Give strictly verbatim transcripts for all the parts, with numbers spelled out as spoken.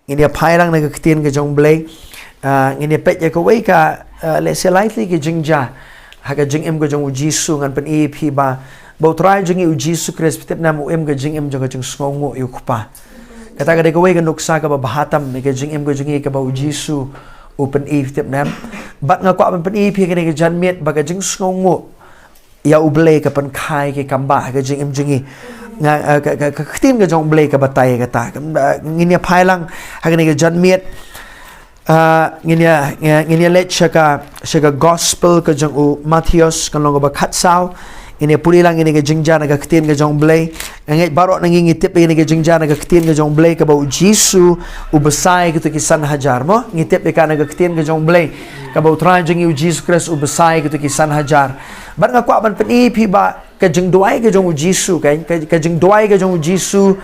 Ngin ïa phai lang na ka ktien ka jong U Blei. Ah, ngin ïa peit ïa kawei ka, ah, lehse lai tylli ki jingjia ha ka jingim ka jong U Jisu. Ngan pyni ïa phi ba, ba U Trai jong ngi U Jisu Khrist, phi tip ne em, u im ka jingim jong ka jingsngewnguh ïa U Kpa. Kata ka dei kawei ka nuksa kaba bha tam ïa ka jingim ka jong ngi kaba U Jisu u pyni, phi tip ne em. Bad nga kwah ban pyni ïa phi ha kane ka janmiet ba ka jingsngewnguh ïa U Blei ka pynkha ïa ki kambah ha ka jingim jong ngi. Nga, eh, ka, ka, ka ktien ka jong U Blei ka batai ïa kata. Ka, eh, ngin ïa phai lang ha kane ka janmiet. Ah, ngin ïa, ngin ïa, ngin ïa leit sha ka, sha ka gospel ka jong u Mathaios, ka lynnong kaba khatsaw. Ngin ïa pule lang ïa kane ka jingjia na ka ktien ka jong U Blei. Nga ngeit baroh na ngi ngi tip ïa kane ka jingjia na ka ktien ka jong U Blei, kaba U Jisu u bsa ïa kito ki san hajar, mo. Ngi tip ïa ka na ka ktien ka jong U Blei, kaba U Trai jong ngi U Jisu Khrist u bsa ïa kito ki san hajar. Bad nga kwah ban pyni ïa phi ba ka jingduwai ka jong U Jisu, ka, ka, ka jingduwai ka jong U Jisu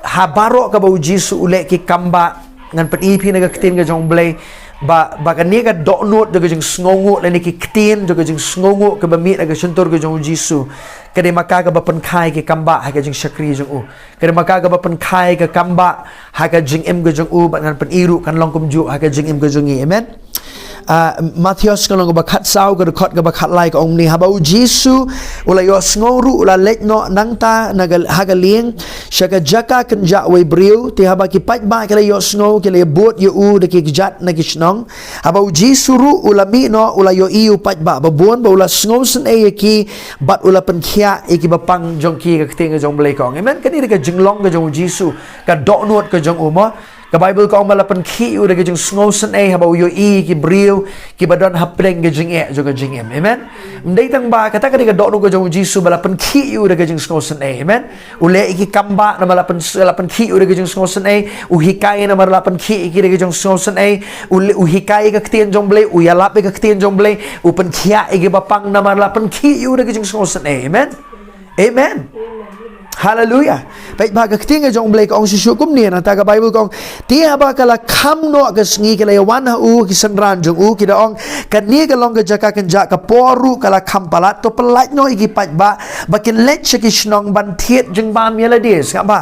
ha baroh kaba U Jisu u leh ki kambah. Ngan pyni ïa phi na ka ktien ka jong U Blei ba, ba kane ka dohnud jong ka jingsngewnguh, lane ki ktien jong ka jingsngewnguh kaba mih na ka shyntur ka jong U Jisu, ka dei ma ka kaba pynkha ïa ki kambah ha ka jingshakri jong u. Ka dei ma ka kaba pynkha ïa ka kambah ha ka jingim ka jong u, bad ngan pyni ruh kan long kumjuh ha ka jingim ka jong ngi. Amen. Ah, Mathaios ka lynnong kaba khatsaw, ka dkhot kaba khatlai, ka ong kumne: Haba U Jisu u la ïohsngew ruh, u la leit noh nangta na ka, ha ka lieng, sha ka jaka kynjah uwei u briew. Te haba ki paidbah ki la ïohsngew, ki la ïabud ïa u da ki kjat na ki shnong. Haba U Jisu ruh u la mih noh, u la ïohi ïa u paidbah babun, bad u la sngewsynei ïa ki, bad u la pynkhiah ïa ki bapang jong ki. Ka ktien ka jong U Blei ka ong, amen. Kane ka dei ka jinglong ka jong U Jisu, ka dohnud ka jong u, mo. Ka Baibl ka ong ba la pynkhih ïa u da ka jingsngewsynei haba u ïohi ïa ki briew kiba don hapdeng ka jingeh jong ka jingim. Amen. Ym dei tang ba kata ka dei ka dohnud ka jong U Jisu ba la pynkhih ïa u da ka jingsngewsynei. Amen. U leh ïa ki kambah namar la pyn-, la pynkhih ïa u da ka jingsngewsynei. U hikai namar la pynkhih ïa ki da ka jingsngewsynei. U le-, u hikai ïa ka ktien jong U Blei, u ïalap ïa ka ktien jong U Blei, u pynkhiah ïa ki bapang namar la pynkhih ïa u da ka jingsngewsynei. Amen. Amen. Haleluia. Peit ba ka ktien ka jong U Blei ka ong shuh shuh kumne, nangta ka Baibl ka ong: Te haba ka la kham noh ka sngi, ki la ïawan ha u ki synran jong u, ki da ong, Kane ka long ka jaka kynjah, ka por ruh ka la kham palat. To pyllait noh ïa ki paidbah ba kin leit sha ki shnong ban thied jingbam ïa lade. Sngap bha.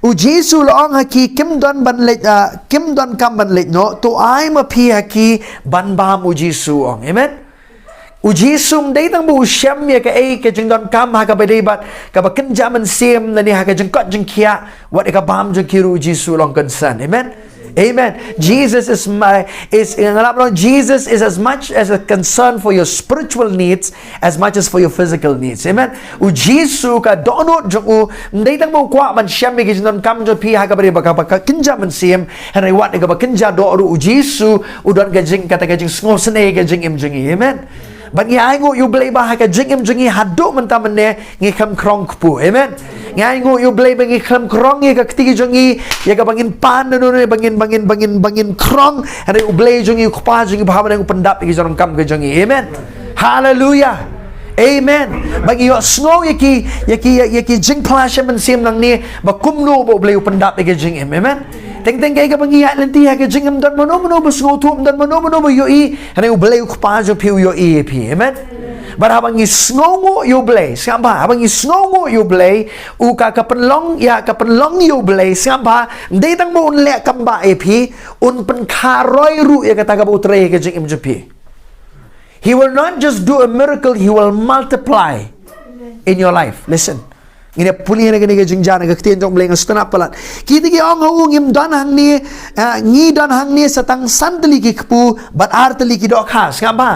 U Jisu u la ong ha ki, kim don ban leit, ah, kim donkam ban leit noh, to ai ma phi ha ki ban bam, U Jisu u ong. Amen. U Jisu ym dei tang ba u shem ïa kaei ka jingdonkam ha kaba ïadei bad kaba kynja mynsiem, lane ha ka jingkoit jingkhiah, wat ïa ka bam jong ki ruh U Jisu u long concern. Amen. Amen. Jesus is my, is, nga lap long, Jesus is as much as a concern for your spiritual needs as much as for your physical needs. Amen. U Jisu ka dohnud jong u ym dei tang ba u kwah ban shem ïa ka jingdonkam jong phi ha kaba ïadei bad kaba kynja mynsiem, hynrei wat ïa kaba kynja doh ruh U Jisu u don ka jing, kata ka jingsngewsynei ka jingim jong ngi. Amen. Bad ngi ainguh ïa U Blei ba ha ka jingim jong ngi haduh mynta mynne ngi khlem krong kpu. Amen. Ngi ainguh ïa U Blei ba ngi khlem krong ïa ka kti jong ngi, ïa kaba ngin pan na nune, ba ngin, ba ngin, ba ngin, ba ngin krong. Hynrei U Blei jong ngi, U Kpa jong ngi ba ha bneng u pyndap ïa ka jingdonkam ka jong ngi. Amen. Haleluia. Amen. Ba ngi ïohsngew ïa ki, ïa ki, ïa, ïa ki jingphla sha mynsiem nangne, ba kumno ba U Blei u pyndap ïa ka jingim. Amen. Teng teng kaei kaba ngi ïaid lynti ha ka jingim, ym don mano mano ba sngewthuh, ym don mano mano ba ïohi, hynrei U Blei U Kpa jong phi u ïohi ïa phi. Amen. Bad haba ngi sngewnguh ïa U Blei, sngap bha, haba ngi sngewnguh ïa U Blei, u ka, ka pynlong ïa, ka pynlong ïa U Blei, sngap bha, ym dei tang ba un leh kambah ïa phi, un pynkha roi ruh ïa kata kaba u trei ha ka jingim jong phi. He will not just do a miracle, he will multiply in your life. Listen. Ngin ïa pule na kane ka jingjia na ka ktien jong U Blei, ngan sngewtynnat palat. Kita ki ong ha u, ngim don hangne, eh, ngi don hangne sa tang san tylli ki kpu bad ar tylli ki dohkha. Sngap bha.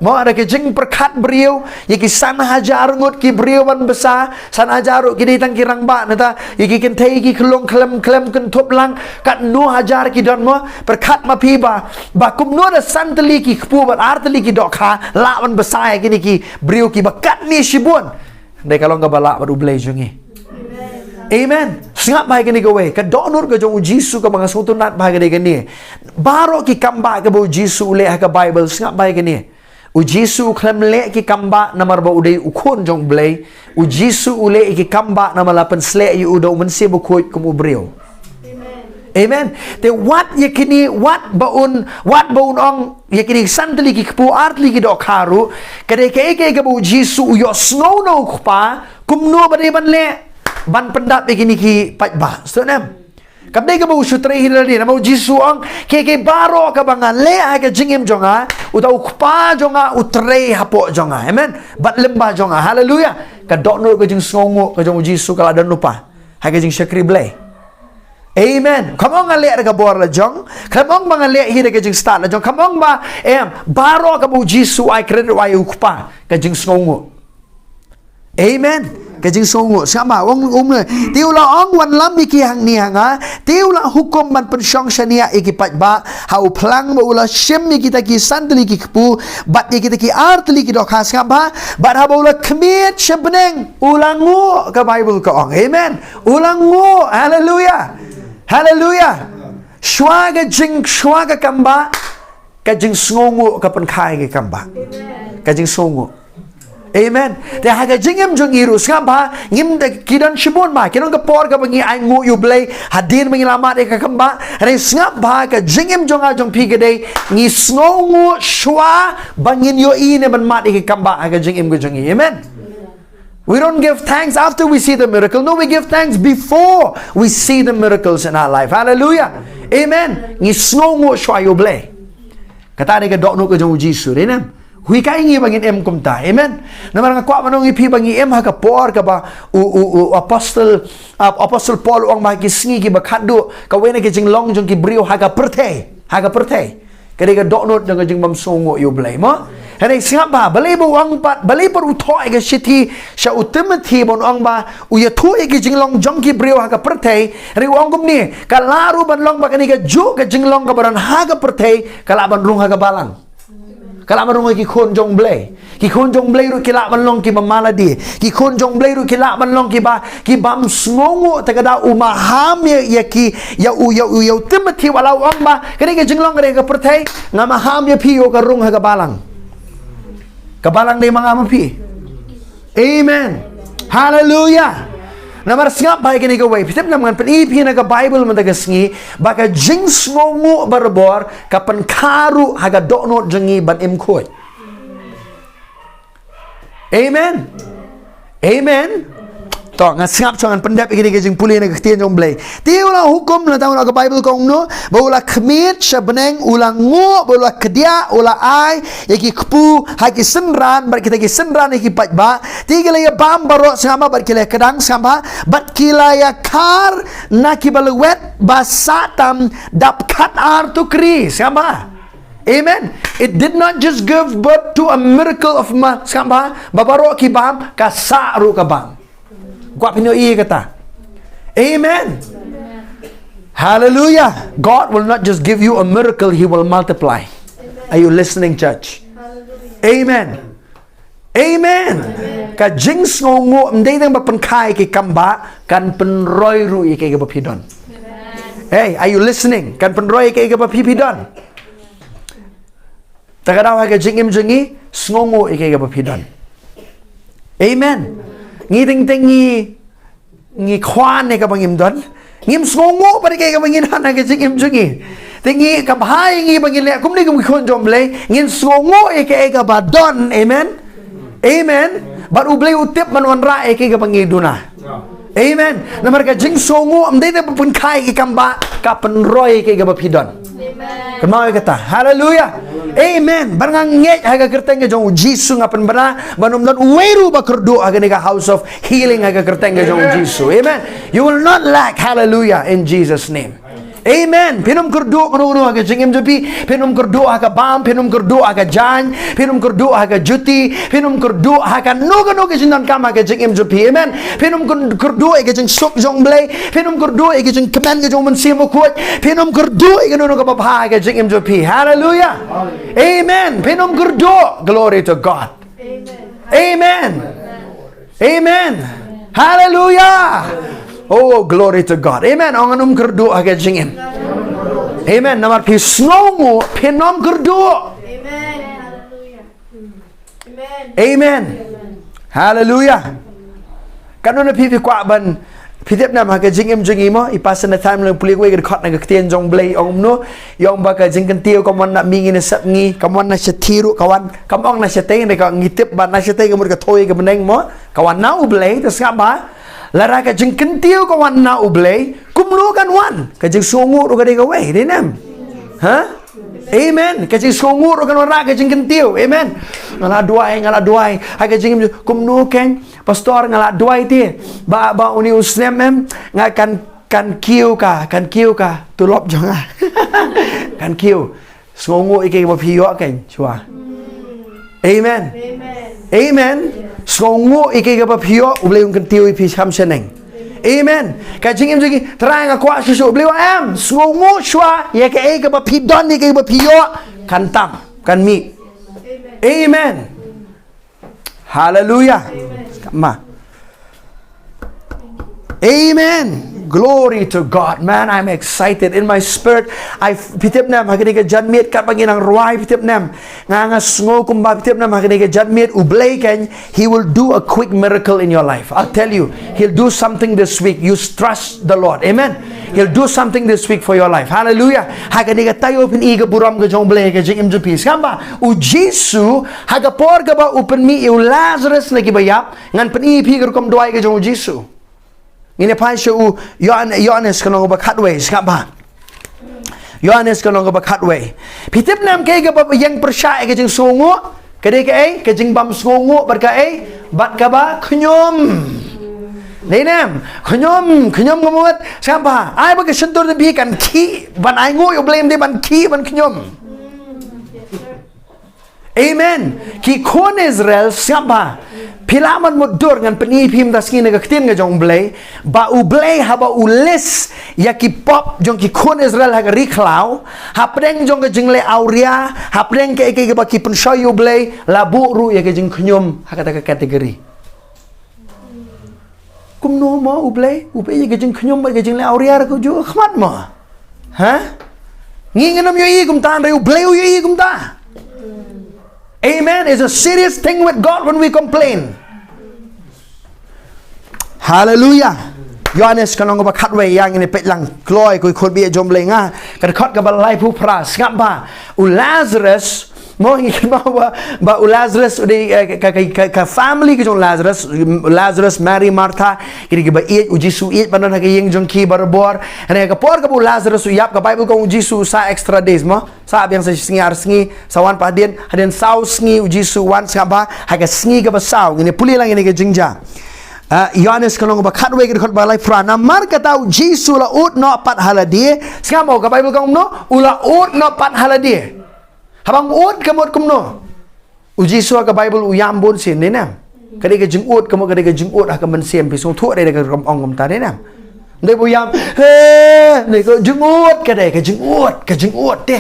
Mo, da ka jingpyrkhat briew, ïa ki san hajar ngut ki briew ban bsa, san hajar ruh ki dei tang ki rangbah, nangta ïa ki kynthei ki khyllung khlem, khlem kynthup lang, katno hajar ki don, mo. Pyrkhat ma phi ba, ba kumno da san tylli ki kpu bad ar tylli ki dohkha lah ban bsa ïa kine ki briew kiba katne shibun. Dei ka long kaba lah bad U Blei jong ngi. Amen. Sngap bha ïa kane kawei, ka dohnud ka jong U Jisu kaba nga sngewtynnat bha ka dei kane. Baroh ki kambah kaba U Jisu u leh ha ka Baibl, sngap bha ïa kane. U Jisu u khlem leh ki kambah namar ba u dei u khun jong U Blei. U Jisu u leh ïa ki kambah namar la pynsleh ïa u da U Mynsiem Bakhuid kum u briew. Amen. Te wat ïa kine, wat ba un, wat ba un ong ïa kine san tylli ki kpu, ar tylli ki dohkha ruh, ka dei kaei kaei kaba U Jisu u ïohsngew na U Kpa, kumno ba dei ban leh, ban pyndap ïa kine ki paidbah. Sngewthuh ne em? Kam dei kaba u shu trei hi lade, namar u Jisu u ong, kaei kaei baroh kaba nga leh ha ka jingim jong nga, uta u Kpa jong nga u trei hapoh jong nga. Amen. Bad lyngba jong nga. Haleluya. Ka dohnud ka jingsngewnguh ka jong u Jisu ka la don lypa ha ka jingshakri Blei. Amen. Kam ong nga leh da ka bor la jong. Kam ong ba nga leh hi da ka jingstad la jong. Kam ong ba, em, baroh kaba u Jisu u ai credit u ai u Kpa. Ka jingsngewnguh. Amen. Ka jingsngewnguh. Sngap bha, ong um ne. Te u la ong, wanlam ïa ki hangne ha nga. Te u la hukum ban pynshong shaniah ïa ki paidbah ha u phlang, bad u la shim ïa kita ki san tylli ki kpu bad ïa kita ki ar tylli ki dohkha. Sngap bha. Bad haba u la khmied sha bneng, u la nguh, ka Baibl ka ong. Amen. U la nguh. Haleluya. Haleluya. Shuwa ka jing, shuwa ka kambah, ka jingsngewnguh ka pynkha ïa ka kambah. Ka jingsngewnguh. Amen. Te ha ka jingim jong ngi ruh, sngap bha, ngim da, ki don shibun bha, ki don ka por kaba ngi ainguh ïa u Blei hadien ba ngi la mad ïa ka kambah. Hynrei sngap bha, ka jingim jong nga jong phi ka dei, ngi sngewnguh shuwa ba ngin ïohi ne ban mad ïa ka kambah ha ka jingim ka jong ngi. Amen. We don't give thanks after we see the miracle. No, we give thanks before we see the miracles in our life. Hallelujah. Amen. Ngi sngewnguh shuwa ïa u Blei. Kata dei ka dohnud ka jong u Jisu, dei ne em? Hikai ngi ba ngin im kumta. Amen. Namar nga kwah ban ong ïa phi ba ngi im ha ka por kaba u, u, u apostle, ap-, apostle Paul u ong ba ha ki sngi kiba khatduh, kawei na ki jinglong jong ki briew ha ka pyrthei, ha ka pyrthei ka dei ka dohnud jong ka jingbym sngewnguh ïa u Blei, mo? Hynrei sngap bha, balei ba u ong pat, balei pat u thoh ïa ka shithi sha u Timothy ban ong ba u ïathuh ïa ki jinglong jong ki briew ha ka pyrthei, hynrei u ong kumne, ka lah ruh ban long ba kane kajuh ka jinglong kaba don ha ka pyrthei ka lah ban rung ha ka balang. Ka lah ban rung ha ki khun jong u Blei. Ki khun jong u Blei ruh ki lah ban long kiba man lade. Ki khun jong u Blei ruh ki lah ban long kiba, kibym sngewnguh, te ka daw u maham ïa, ïa ki, ïa u, ïa u, ïa u Timothy, wat la u ong ba kane ka jinglong ka dei ka pyrthei, nga maham ïa phi ïoh ka rung ha ka balang. Ka balang dei ma nga ma phi. Amen. Haleluya. Namar sngap bha ïa kane kawei. Phi tip ne em, ngan pyni ïa phi na ka Baibl mynta ka sngi ba ka jingsngewnguh barabor ka pynkha ruh ha ka dohnud jong ngi ban im khuid. Amen. Amen. To, nga sngap shuwa, ngan pyndep ïa kane ka jingpule na ka ktien jong u Blei. Te u la hukum, nangta u la, ka Baibl ka ong kumno, ba u la khmied sha bneng, u la nguh, bad u la kdiah, u la ai ïa ki kpu ha ki synran, bad kita ki synran ha ki paidbah. Te ki la ïa bam baroh, sngap bha, bad ki la ïa kdang, sngap bha, bad ki la ïa khar na kiba lwet ba sah tam dap khatar tukri, sngap bha. Amen. It did not just give birth to a miracle of ma-, sngap bha, ba baroh ki bam, ka sah ruh ka bam. Kwah phin ïohi ïa kata. Amen. Hallelujah. God will not just give you a miracle, He will multiply. Are you listening, church? Amen. Amen. Ka jingsngewnguh ym dei tang ba pynkha ïa ki kambah, kan pynroi ruh ïa kaei kaba phi don. Hey, are you listening? Kan pynroi ïa kaei kaba phi, phi don. Te ka daw ha ka jingim jong ngi, sngewnguh ïa kaei kaba phi don. Amen. Ngi teng teng ngi, ngi kwah ïa kaba ngim don. Ngim sngewnguh bad ïa kaei kaba ngi don ha ka jingim jong ngi. Te ngi, ka bha ïa ngi ba ngin leh kumne kum ki khun jong u Blei, ngin sngewnguh ïa kaei kaba don. Amen. Amen. Bad u Blei u tip ban wanrah ïa kaei kaba ngi duna. Amen. Namar ka jingsngewnguh ym dei tang ba pynkha ïa ki kambah, ka pynroi ïa kaei kaba phi don. Amen. Kynmaw ïa kata. Haleluya. Amen. Bad nga ngeit ha ka kyrteng ka jong u Jisu, nga pynbna ba ym don uwei ruh ba kyrduh ha kane ka House of Healing ha ka kyrteng ka jong u Jisu. Amen. You will not lack. Hallelujah. In Jesus' name. Amen. Phin ym kyrduh kano kano ha ka jingim jong phi. Phin ym kyrduh ha ka bam, phin ym kyrduh ha ka jaiñ, phin ym kyrduh ha ka juti, phin ym kyrduh ha kano kano ka jingdonkam ha ka jingim jong phi. Amen. Phin ym kyr-, kyrduh ïa ka jingsuk jong u Blei, phin ym kyrduh ïa ka jingkmen ka jong u Mynsiem Bakhuid, phin ym kyrduh ïa kano kano kaba bha ha ka jingim jong phi. Haleluya. Amen. Phin ym kyrduh. Glory to God. Amen. Amen. Haleluya. Oh, glory to God. Amen. Ong, ngan ym kyrduh ha ka jingim. Amen. Namar phi sngewnguh, phin ym kyrduh. Amen. Haleluya. Amen. Haleluya. Katno na phi phi kwah ban, phi tip ne em, ha ka jingim jong ngi mo, i Pastor Nathan u la pule kawei ka dkhot na ka ktien jong u Blei, ong kumno, ong ba ka jingkyntiew kam wan na mihngi ne sepngi, kam wan na shathie ruh, ka wan, kam ong na shatei, ne ka ngi tip ba na shatei ka mut ka thaw ïa ka bneng mo, ka wan na u Blei, te sngap bha. Lada ka jingkyntiew ka wan na U Blei, kumno kan wan ka jingsngewnguh ruh? Ka dei kawei, dei ne em? Ha? Amen. Ka jingsngewnguh ruh kan wanrah ka jingkyntiew. Amen. Nga la duwai, nga la duwai. Ha ka jing, kumno keiñ, pastor, nga la duwai te ba, ba une u snem em, nga kan, kan kiew ka, kan kiew ka tulop jong nga. Kan kiew. Sngewnguh ïa kaei kaba phi ïoh keiñ, shuwa. Amen. Amen. Sngewnguh ïa kaei kaba phi ïoh, U Blei un kyntiew ïa phi sham shaneng. Amen. Ka jingim jong ki, Trai nga kwah shuh shuh, U Blei u ong em, sngewnguh shuwa ïa kaei kaba phi don, ïa kaei kaba phi ïoh, kan tam, kan mih. Amen. Hallelujah. Ma. Amen. Glory to God, man. I'm excited in my spirit. I f-, phi tip ne em, ha kane ka janmiet katba ngi nang rwai, phi tip ne em, nga, nga sngew kumba, phi tip ne em, ha kane ka janmiet, U Blei keiñ, he will do a quick miracle in your life. I'll tell you, he'll do something this week. You trust the Lord. Amen. He'll do something this week for your life. Hallelujah. Ha kane ka taïew phin i ka burom ka jong U Blei ha ka jingim jong phi. Sngap bha, U Jisu, ha ka por kaba u pynmih ïa u Lazarus na kiba ïap, ngan pyni ïa phi ka rukom duwai ka jong U Jisu. Ngin ïa phai sha u Ïoan-, Ïoannis ka lynnong ba khatwei, sngap bha. Ïoannis ka lynnong ba khatwei. Phi tip ne em kaei kaba ïeng pyrshah ïa ka jingsngewnguh? Ka dei kaei? Ka jingbym sngewnguh bad kaei? Bad kaba khñium. Dei ne em? Khñium, khñium ka mut. Sngap bha. Ai ba ka shyntur jong phi kan khih ban ainguh ïa U Blei, ym dei ban khih ban khñium. Amen. Ki khun Israel, sngap bha. Phi lah ban mutdur, ngan pyni ïa phi mynta sngi na ka ktien ka jong U Blei, ba U Blei haba u list ïa ki pop jong ki khun Israel ha ka ri khlaw, hapdeng jong ka jingleh awria, hapdeng kaei kaei kaba ki pynshoi ïa U Blei, la buh ruh ïa ka jingkhñium ha kata ka category. Kumno mo U Blei, U Blei ïa ka jingkhñium bad ka jingleh awria ruh ka ju khmat mo? Ha? Ngi ngin ym ïohi kumta, hynrei U Blei u ïohi kumta. Amen. It's a serious thing with God when we complain. Hallelujah. Ïoannis ka lynnong ba khatwei, ïa ngin ïa peit lang kloi, ko khot bad jong U Blei, nga ka dkhot kaba laiphew phra. Sngap bha, u Lazarus, mo, ngi kynmaw ba, ba u Lazarus u dei, eh, ka, ka, ka, ka family ka jong u Lazarus, Lazarus, Mary, Martha, ki dei kiba ïeit, U Jisu u ïeit ban don ha ka ïing jong ki barabor. Hynrei ha ka por kaba u Lazarus u ïap, ka Bible ka ong U Jisu u sah extra days, mo. Sah biang sa shi sngi ar sngi, sa wan pat hadien, hadien saw sngi U Jisu u wan. Sngap bha, ha ka sngi kaba saw, ngin ïa pule lang ïa kane ka jingjia. Ah, Ïoannis ka lynnong ba khatwei, ka dkhot ba laiphew phra. Namar kata U Jisu u la ud noh pat ha lade. Sngap mo, ka Bible ka ong kumno? U la ud noh pat ha lade. Haba u ud ka mut kumno? U Jisu ha ka Bible u ïam bun sien, ne em? Ka dei ka jingud, ka mut ka dei ka jingud ha ka mynsiem, phi sngewthuh, dei ka rukom ong kumta, ne em? Ym dei ba u ïam, he, ne ka jingud, ka dei ka jingud, ka jingud te.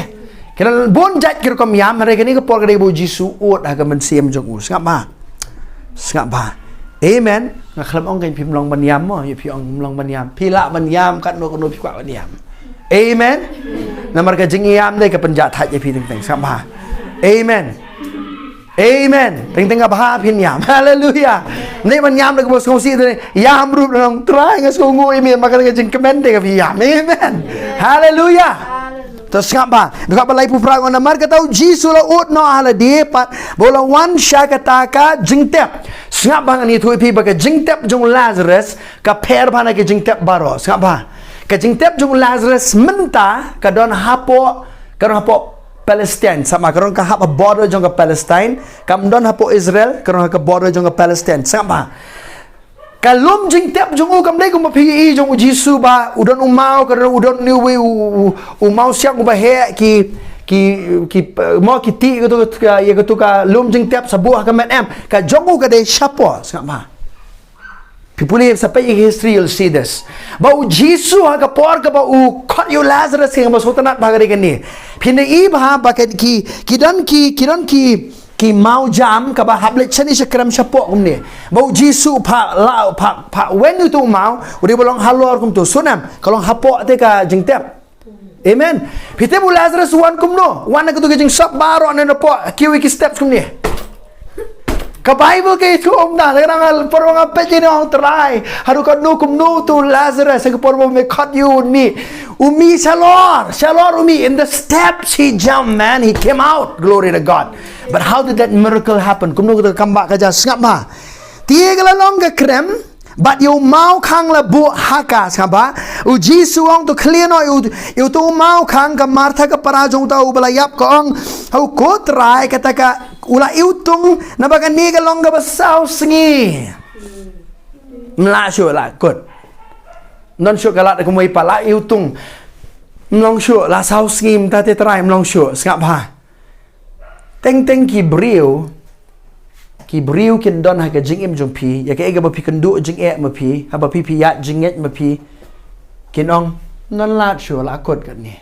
Ka don bun jait ka rukom ïam, hynrei kane ka por ka dei ba U Jisu u ud ha ka mynsiem jong u. Sngap bha. Sngap bha. Amen. Nga khlem ong kein phim long ban ïam mo, ïa phi ong phim long ban ïam. Phi lah ban ïam katno katno phi kwah ban ïam. Amen. Namar ka jingïam dei ka pynjah thait ïa phi teng teng. Sngap bha. Amen. Amen. Teng teng ka bha phin ïam. Haleluya. Ym dei ban ïam da kaba sngewsih, dei ïam ruh da nong Trai nga sngewnguh ïa me, namar ka jingkmen te ka phi ïam. Amen. Haleluya. To sngap bha. Dkhot ba laiphew phra, namar kata U Jisu u la ud noh ha lade pat bad u la wan sha kata ka jingtep. Sngap bha, ngan ïathuh ïa phi ba ka jingtep jong u Lazarus ka pher bha na ka jingtep baroh. Sngap bha. Ka jingtep jong u Lazarus mynta ka don hapoh, ka don hapoh Palestine. Sngap bha, ka don ka hap ha border jong ka Palestine. Kam don hapoh Israel, ka don ha ka border jong ka Palestine. Sngap bha. Ka lum jingtep jong u kam dei kumba phi ïohi jong U Jisu ba u don u maw, ka don, u don une uwei u, u, u mawsiang uba heh, ki, ki, ki, eh, mo, ki tih katu, ka, ïa katu ka lum jingtep sa buh ha ka met, em. Ka jong u ka dei shapoh. Sngap bha. Phi pule sa peit ïa ka history, you'll see this. Ba U Jisu ha ka por kaba u khot ïa u Lazarus, kaba sngewtynnat bha ka dei kane. Phin da ïohi bha ba ka, ki, ki don ki, ki don ki, ki mawjam kaba hap leit shane sha krem shapoh kumne. Ba U Jisu u phah la, u phah, phah weng ïa utu u maw, u dei ba long halor kumtu. Sngewthuh em, ka long hapoh te ka jingtep. Amen. Phi tip u Lazarus u wan kumno? U wan na katu ka jingsop baroh, ne napoh kiew ïa ki steps kumne. Ka Bible ka ïathuh kumta, lada nga, por ba nga peit ïa kane nga ong Trai, haduh katno kumno utu u Lazarus, ha ka por ba me khot ïa u un mih. U mih shalor, shalor u mih, in the steps he jumped, man, he came out. Glory to God. But how did that miracle happen? Kumno kata ka comeback ka jia? Sngap bha. Te ka la long ka krem, Bad ïa u maw khang la buh ha ka, sngap bha. U Jisu u ong, to khlieh noh ïa u, ïa uto u maw khang. Ka Martha ka para jong uta uba la ïap ka ong ha u, ko Trai, kata ka u la iwtung, naba kane ka long kaba saw sngi. Ym lah shuh, lah kut. Ym don shuh ka lad kumwei pat, la iwtung. Ym long shuh, la saw sngi mynta te Trai, ym long shuh, sngap bha. Teng teng ki briew, ki briew kin don ha ka jingim jong phi, ïa kaei kaba phi kynduh jingeh ma phi, haba phi phi ïaid jingngeit ma phi, kin ong, ym don lad shuh, la kut katne.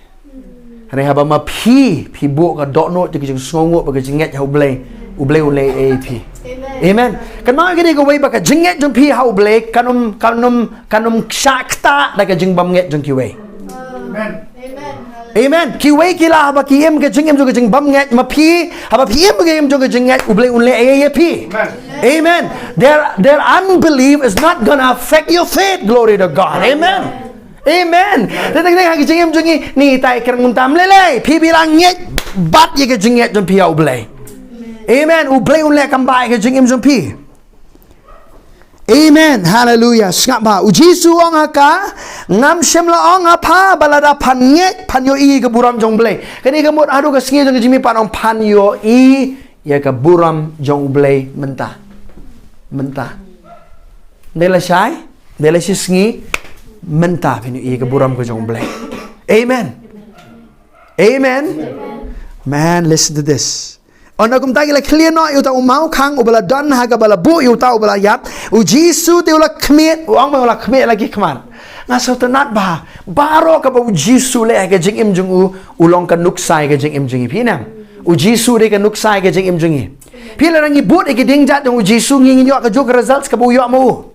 Hynrei haba ma phi, phi buh ka dohnud ïa ka jingsngewnguh bad ka jingngeit ha U Blei, U Blei un leh ei ei ïa phi. Amen. Amen. Kynmaw ïa kane kawei, ba ka jingngeit jong phi ha U Blei kan ym, kan ym, kan ym shah ktah da ka jingbymngeit jong kiwei. Amen. Amen. Kiwei ki la, haba ki im ka jingim jong ka jingbymngeit ma phi, haba phi im ka im jong ka jingngeit, U Blei un leh ei ei ïa phi. Amen. Amen. Their, their unbelief is not gonna affect your faith. Glory to God. Amen. Amen. Te teng teng ha ka jingim jong ngi, ngi ïatai kren kumta, ym lei lei. Phi phi la ngeit bad ïa ka jingngeit jong phi ha U Blei. Amen. U Blei un leh kam bha ïa ka jingim jong phi. Amen. Hallelujah. Sngap bha. U Jisu u ong ha ka, ngam shym la ong ha pha ba lada phan ngeit phan ïohi ïa ka burom jong U Blei. Kane ka mut haduh ka sngi jong ka jingmihpat, ong phan ïohi ïa ka burom jong U Blei mynta. Mynta. Ym dei lashai, ym dei lashisngi, mynta phin ïohi ïa ka burom ka jong U Blei. Amen. Amen. Man, listen to this. Ynda kumta ki la khlieh noh ïa uta u maw khang uba la don ha kaba la buh ïa uta uba la ïap. U Jisu te u la khmih, u ong ba u la khmih la ki khmat. Nga sngewtynnat bha, baroh kaba U Jisu u leh ha ka jingim jong u, u long ka nuksa ïa ka jingim jong ngi. Phi nang, U Jisu u dei ka nuksa ïa ka jingim jong ngi. Phi, lada ngi bud ïa ki dienjat jong U Jisu, ngi ngin ïoh kajuh ka results kaba u ïoh ma u.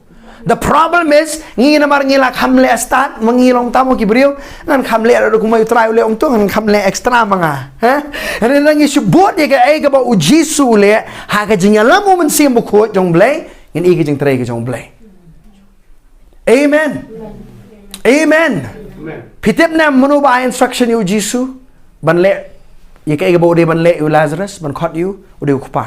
The problem is, ngi namar ngi la kham leh stad, ma ngi long tang mo ki briew, ngan kham leh ruh kumba U Trai u leh, ong to ngan kham leh extra ma nga. Ha? Hynrei lada ngi shu bud ïa kaei kaba U Jisu u leh ha ka jingïalam U Mynsiem Bakhuid jong U Blei, ngin ïohi ka jingtrei ka jong U Blei. Amen. Amen. Amen. Phi tip ne em mano ba ai instruction ïa U Jisu ban leh ïa kaei kaba u dei ban leh ïa u Lazarus, ban khot ïa u? U dei U Kpa.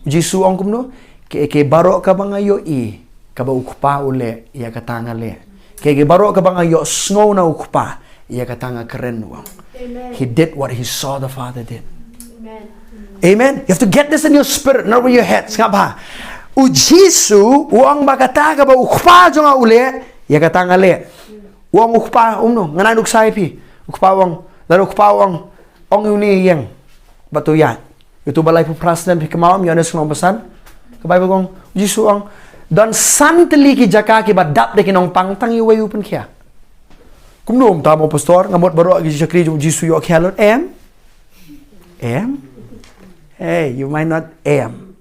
U Jisu u ong kumno? Kaei kaei baroh kaba nga ïohi kaba U Kpa u leh, ïa kata nga leh. Kaei kaei baroh kaba nga ïohsngew na U Kpa, ïa kata nga kren, u ong. Amen. He did what he saw the Father did. Amen. Amen. You have to get this in your spirit, not with your head. Sngap bha. U Jisu u ong ba kata kaba U Kpa jong nga u leh, ïa kata nga leh. U ong U Kpa, um no, ngan ai nuksa ïa phi. U Kpa u ong, lada U Kpa u ong, ong ïa une ïeng bad to ïaid. Ïa uto uba laiphew phra snem, phi kynmaw em, Ïoannis khyndai phew san. Ka Baibl ka ong, U Jisu u ong, don san tylli ki jaka kiba dap da ki nongpang, tang ïa uwei u pynkhia. Kumno mynta mo pastor, nga mut baroh ki shakri jong U Jisu ïoh khia lut? Em? Em? Hey, you might not em.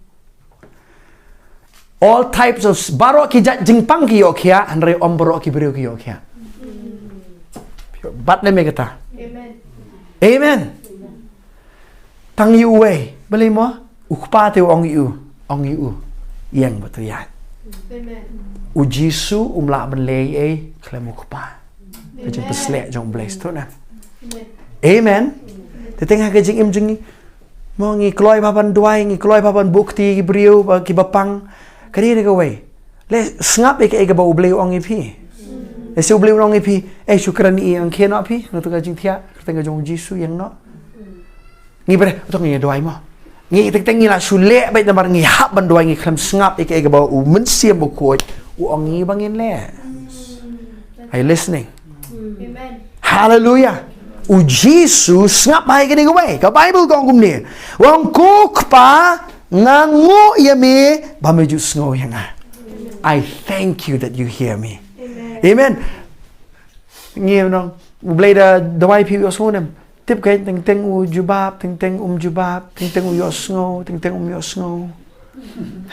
All types of, baroh ki jait jingpang ki ïoh khia, hynrei ym baroh ki briew ki ïoh khia. Bat ne me kata. Amen. Amen. Tang ïa uwei, balei mo? U Kpa te u ong ïa u, ong ïa u, ïeng bad to ïaid. Amen. U Jisu um lah ban leh ei ei khlem U Kpa. Ka jingpynshlur jong U Blei, sngewthuh ne em? Amen. Amen. Te teng ha ka jingim jong ngi, mo, ngi kloi bha ban duwai, ngi kloi bha ban buh kti ki briew ba, kiba pang. Ka dei kawei. Leh sngap ïa kaei kaba U Blei u ong ïa phi. Lehse U Blei u ong ïa phi, eh, shu kren ïa i, ong khie noh phi, na tu ka jingthiah, kyrteng ka jong U Jisu, ïeng noh. Ngi bret, to ngi duwai mo. Ngi teng teng ngi la shu leh beit namar ngi hap ban duwai, ngi khlem sngap ïa kaei kaba U Mynsiem Bakhuid u ong ïa ngi ba ngin leh. Are you listening? Amen. Hallelujah. U Jisu, sngap bha ïa kane kawei. Ka Baibl ka ong kumne. U ong, ko Kpa, nga nguh ïa me ba me ju sngew ïa nga. I thank you that you hear me. Amen. Amen. Ngi nong, U Blei da duwai phi u ïohsngew ne em? Tip ka, teng teng u jubab, teng teng um jubab, teng teng u ïohsngew, teng teng um ïohsngew.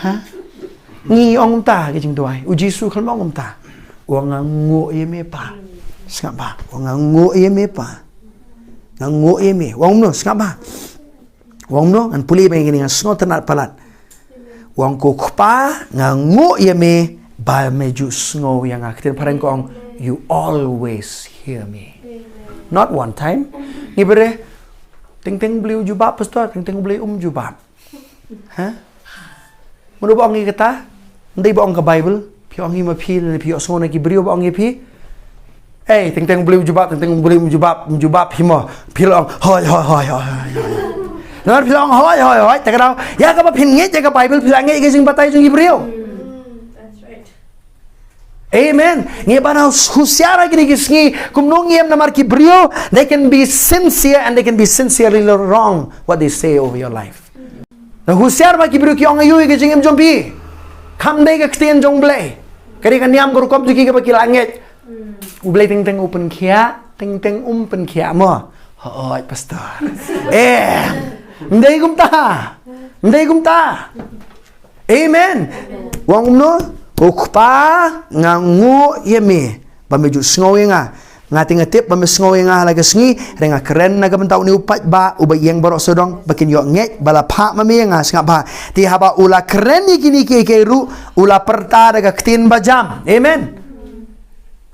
Ha? Ngi ong kumta ka jingduwai. U Jisu khlem ong kumta. U ong, nga nguh ïa me Pa. Sngap bha. U ong, nga nguh ïa me Pa. Nga nguh ïa me. U ong kumno, sngap bha. U ong kumno, ngan pule beit ïa kane, ngan sngewtynnat palat. U ong, ko Kpa, nga nguh ïa me ba me ju sngew ïa nga. Ktien phareng ka ong, you always hear me. Not one time. Ngi bret, teng teng U Blei u jubab, pastor, teng teng U Blei um jubab. Ha? Mano ba ong ïa kata? Ym dei ba ong ka Baibl. Phi ong hi ma phi, lane phi ïohsngew na ki briew ba ong ïa phi. Ei, teng teng U Blei u jubab, teng teng U Blei u jubab, u jubab phi mo. Phi la ong hoi, hoi, hoi, hoi, hoi, hoi. Namar phi la ong hoi, hoi, hoi, te ka daw ïa kaba phin ngeit ïa ka Bible, phi la ngeit ïa ka jingbatai jong ki briew. Amen. Ngi ban husiar ha kine ki sngi, kumno ngim, namar ki briew, they can be sincere and they can be sincerely wrong what they say over your life. Na husiar ba ki briew ki ong aïu ïa ka jingim jong phi. Kam dei ka ktien jong U Blei. Ka dei ka niam ka rukom jong ki kaba ki la ngeit. U Blei teng teng u pynkhiah, teng teng um pynkhiah mo. Hooid, pastor. Eh, ym dei kumta. Ym dei kumta. Amen. Ong kumno? Ko Kpa, nga nguh ïa me ba me ju sngew ïa nga. Nga te nga tip ba me sngew ïa nga ha la ka sngi, hynrei nga kren na ka bynta une u paidbah uba ïeng baroh sawdong ba kin ïoh ngeit ba la phah ma me ïa nga, sngap bha. Te haba u la kren ïa kine kiei kiei ruh, u la pyrta da ka ktien ba jam. Amen.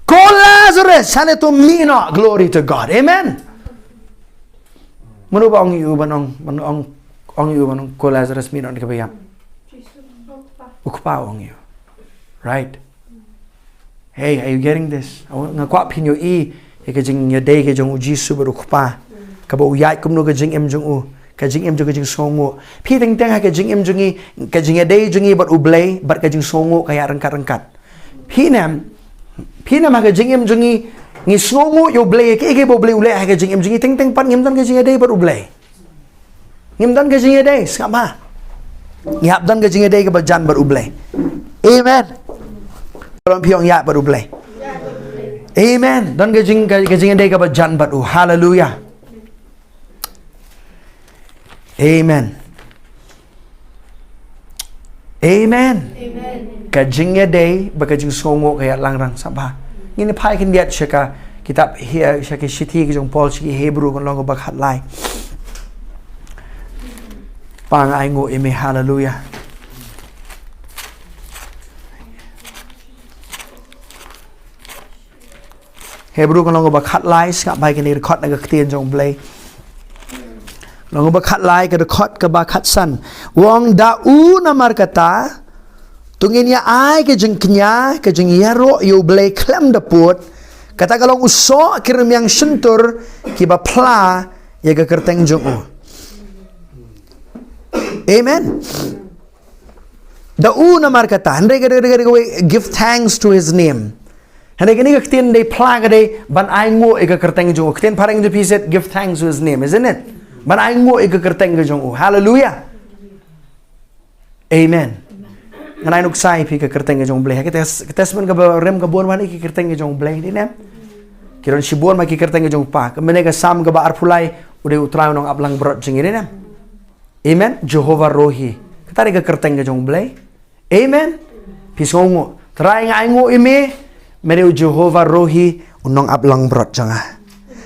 Ko Lazarus, shane to mih noh, glory to God. Amen. Mano ba ong ïa u ban ong, ban ong, ong ïa u ban ong, ko Lazarus, mih noh na kaba ïap? U Kpa u ong ïa u. Right. Hey, are you getting this? Nga kwah phin ïohi ïa ka jingïadei ka jong U Jisu bad U Kpa. Kaba u ïaid kumno ka jingim jong u, ka jingim jong ka jingsngewnguh. Phi teng teng ha ka jingim jong ngi, ka jingïadei jong ngi bad U Blei bad ka jingsngewnguh ka ïaid ryngkat ryngkat. Phi nem, phi nem ha ka jingim jong ngi, ngi sngewnguh ïa U Blei, ïa kiei kiei ba U Blei u leh ha ka jingim jong ngi, teng teng pat ngim don ka jingïadei bad U Blei. Ngim don ka jingïadei, sngap bha. Ngi hap don ka jingïadei kaba jan bad U Blei. Amen. Don phi ong ïa bad U Blei. Amen. Don ka jing, ka, ka jingïadei kaba jan bad u. Hallelujah. Amen. Amen. Ka jingïadei bad ka jingsngewnguh ka ïalang rang, sngap bha. Ngin ïa phai khyndiat sha ka kitab He-, sha ka shithi ka jong Paul sha ki Hebru, ka lynnong ba khatlai. Pa, nga ainguh ïa me, haleluya. Hebru ka lynnong ba khatlai, sngap bha ïa kane ka dkhot na ka ktien jong U Blei. Lynnong ba khatlai, ka dkhot kaba khatsan. U ong, da u namar kata, to ngin ïa ai ka jingkñia, ka jingïaroh ïa U Blei khlem da pud, kata ka long u soh ki rmiang shyntur kiba phla ïa ka kyrteng jong u. Amen. Da u namar kata, hynrei ka, ka, ka, ka, give thanks to his name. Hynrei kane ka ktien dei phla ka dei ban ainguh ïa ka kyrteng jong u. Ktien phareng jong phi said, give thanks to his name, isn't it? Ban ainguh ïa ka kyrteng ka jong u. Hallelujah. Amen. Ngan ai nuksa ïa phi ka kyrteng ka jong U Blei. Ha ka tes-, ka testament kaba rim ka bun bha ki kyrteng ka jong U Blei, dei ne em? Ki don shibun bha ki kyrteng ka jong U Kpa. Ka mynne ka Salm kaba arphew lai, u dei U Trai u nongap langbrot jong ngi, dei ne em? Amen. Jehovah Rohi. Kata dei ka kyrteng ka jong U Blei. Amen. Phi sngewnguh. Trai, nga ainguh ïa me, me dei u Jehovah Rohi, u nongap langbrot jong nga.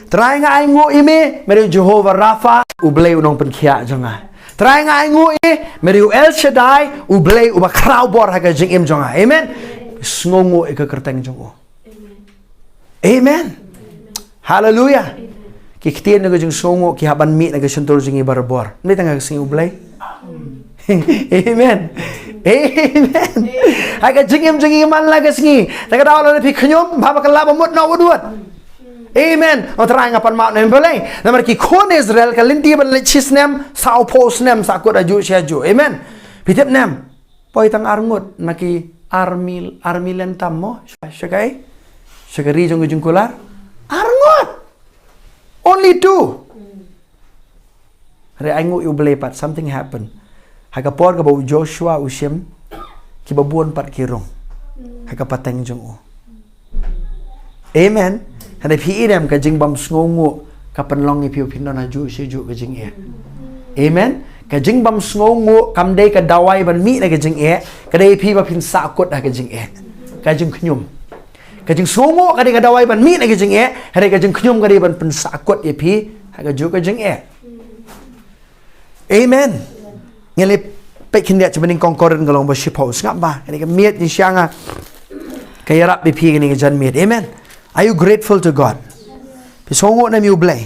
Trai, nga ainguh ïa me, me dei u Jehovah Rapha, U Blei u nongpynkhiah jong nga. Trai, nga ainguh ïa me, me dei u El Shaddai, U Blei uba khraw bor ha ka jingim jong nga. Amen. Phi sngewnguh ïa ka kyrteng jong u. Amen. Haleluya. Ki ktien na ka jingsngewnguh ki hap ban mih na ka shyntur jong ngi barabor. Ym dei tang ha ka sngi U Blei. Amen. Amen. Ha ka jingim jong ngi man la ka sngi. Te ka daw lada phi khñium, bha ba kylla ba mut noh wut wut. Amen. O Trai, nga pan map na me balei? Namar ki khun Israel ka lynti ban leit shi snem, saw phew snem, sahkut hajuh shi hajuh. Amen. Phi tip ne em? Poi tang ar ngut na ki ar mil, ar million tam mo, sha, sha kaei? Sha ka ri jong ka jingkular. Ar ngut. Only two. Hynrei ainguh ïa U Blei pat, something happened. Ha ka por kaba u Joshua u shim, kiba bun pat ki rung ha ka pateng jong u. Amen. Hynrei phi i ne em, ka jingbym sngewnguh ka pynlong ïa phi ba phin don hajuh shi hajuh ka jingeh. Amen. Ka jingbym sngewnguh kam dei ka dawai ban mih na ka jingeh, ka dei ïa phi ba phin sahkut ha ka jingeh. Ka jingkhñium. Ka jingsngewnguh ka dei ka dawai ban mih na ka jingeh, hynrei ka jingkhñium ka dei ban pynsahkut ïa phi ha kajuh ka jingeh. Amen. Ngi leit peit khyndiat sha ba nyngkong Korinth ka lynnong ba shiphew, sngap bha. Kane ka miet jingshang ka ïarap ïa phi kane ka janmiet. Amen. Are you grateful to God? Phi sngewnguh ne em ïa U Blei?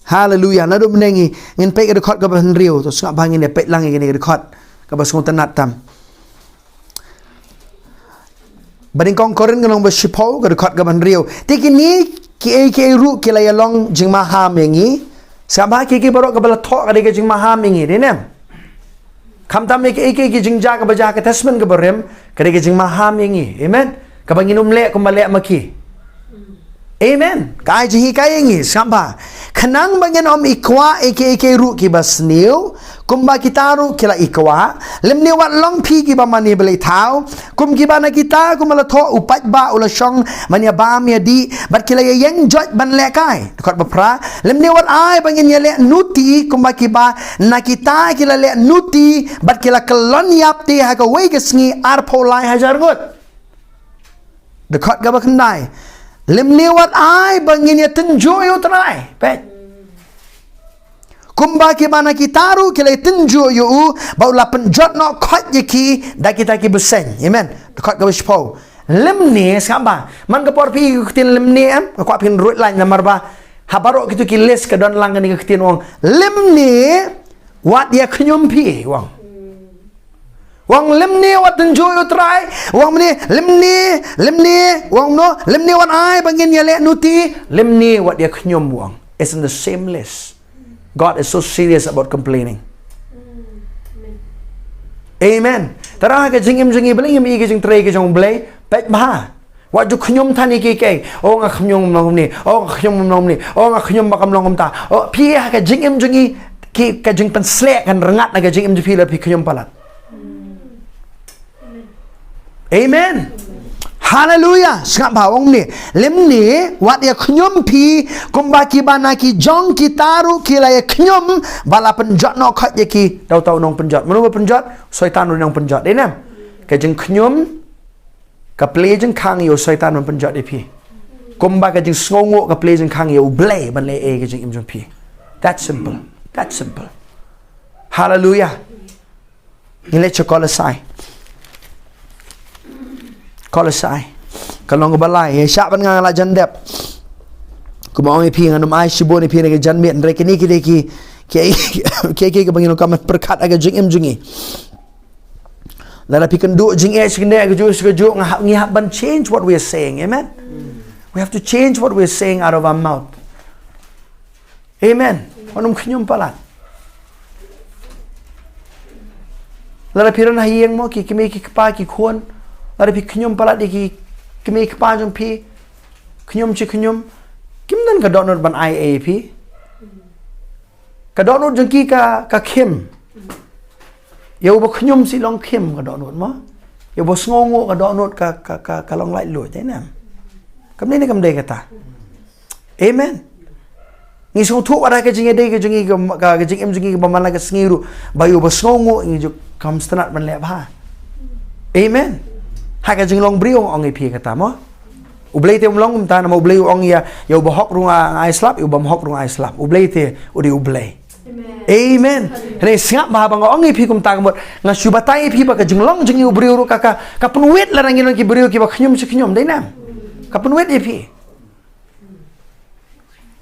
Haleluya. Naduh mynne ngi, ngin peit ka dkhot kaba hynriew, to sngap bha, ngin ïa peit lang ïa kane ka dkhot kaba sngewtynnat tam. Banyngkong Korinth ka lynnong ba shiphew, ka dkhot kaba hynriew. Te kine kiei kiei ruh ki la ïalong jingmaham ïa ngi. Sngap bha, kiei kiei baroh kaba la thoh ka dei ka jingmaham ïa ngi, dei ne em? Khamtam ïa kiei kiei ki jingjia kaba jia ha ka Testament kaba rim, ka dei ka jingmaham ïa ngi. Amen. Kaba ngin ym leh kumba leh ma ki. Amen. Ka ai jinghikai ïa ngi, sngap bha. Khnang ba ngin ym ikwah ïa kiei kiei ruh kiba sniew, kumba kita ruh ki la ikwah, lymne wat long phi kiba mane blei thaw, kum kiba na kita kumba la thoh, u paidbah u la shong ban ïa bam ïa dih, bad ki la ïa ïeng joit ban lehkai. Dkhot ba phra, lymne wat ai ba ngin ïa leh nuti, kumba kiba na kita ki la leh nuti, bad ki la kyllon ïap te ha kawei ka sngi arphew lai hajar ngut. Dkhot kaba khyndai, lymne wat ai ba ngin ïa tynjuh ïa u Trai. Peit. Kumba kiba na kita ruh ki la ïa tynjuh ïa u, ba u la pynjot noh khoit ïa ki da kita ki bseiñ. Amen. Dkhot kaba shiphew. Lymne, sngap bha. Man ka por phi ïohi ka ktien lymne em, nga kwah phin ruid lain namar ba ha baroh kito ki list ka don lang kane ka ktien u ong. Lymne wat ïa khñium phi, u ong. U ong lymne wat tynjuh ïa u Trai, u ong mane, lymne, lymne, u ong no, lymne wat ai ba ngin ïa leh nuti, lymne wat ïa khñium, u ong. It's in the same list. God is so serious about complaining. Amen. Te ha ka jingim jong ngi, balei ngim ïohi ka jingtrei ka jong u Blei? Peit bha. Wat ju khñium than ïa kiei kiei. O nga khñium ym long kumne. O nga khñium ym long kumne. O nga khñium ba kam long kumta. O phi ha ka jingim jong ngi, ki, ka jingpynsleh kan rngat na ka jingim jong phi lada phi khñium palat. Amen. Haleluya. Sngap bha, u ong ne. Lymne wat ïa khñium phi, kumba kiba na ki jong kita ruh ki la ïa khñium, ba la pynjot noh khoit ïa ki da uta u nongpynjot. Mano ba pynjot? Soitan u nongpynjot. Dei ne em? Ka jingkhñium, ka plie jingkhang ïa u Soitan ban pynjot ïa phi. Kumba ka jingsngewnguh ka plie jingkhang ïa u Blei ban leh ei ka jingim jong phi. That simple. That simple. Haleluya. Ngi leit sha Kolosai. Kolosai. Ka lynnong kaba lai. Ïa shah ban nga la jan dep. Kumba ong ïa phi, ngan ym ai shibun ïa phi na ka janmiet, hynrei kine ki dei ki, ki, ki, ki, ki, kaba ngin ong ka mat pyrkhat ha ka jingim jong ngi. Lada phi kynduh jingeh shi kyndit, kajuh shi kajuh, nga hap, ngi hap ban change what we are saying. Amen. We have to change what we are saying out of our mouth. Amen. Wat nym khñium palat. Lada phi don ha ïing mo, ki kmie ki kpa ki khun, lada phi khñium palat ïa ki kmie ki kpa jong phi, khñium shi khñium, kim don ka dohnud ban ai ei ïa phi. Ka dohnud jong ki ka, ka khim. Ïa uba khñium shu long khim ka dohnud mo. Ïa uba sngewnguh ka dohnud ka, ka, ka, ka long laitluid, dei ne em? Kam dei ne kam dei kata. Amen. Ngi sngewthuh wat ha ka jingïadei ka jong ngi ka, ka, ka jingim jong ngi kaba man la ka sngi ruh, ba ïa uba sngewnguh ngi ju kham sngewtynnat ban leh bha. Amen. Ha ka jinglong briew ong ïa phi kata mo. U Blei te um long kumta, namar U Blei u ong ïa, ïa uba hok ruh nga ai slap, ïa uba ym hok ruh nga ai slap. U Blei te u dei U Blei. Amen. Hynrei sngap bha ba nga ong ïa phi kumta ka mut, nga shu batai ïa phi ba ka jinglong jong ngi u briew ruh ka, ka, ka pynwit lada ngi long ki briew kiba khñium shi khñium, dei ne em? Ka pynwit ïa phi.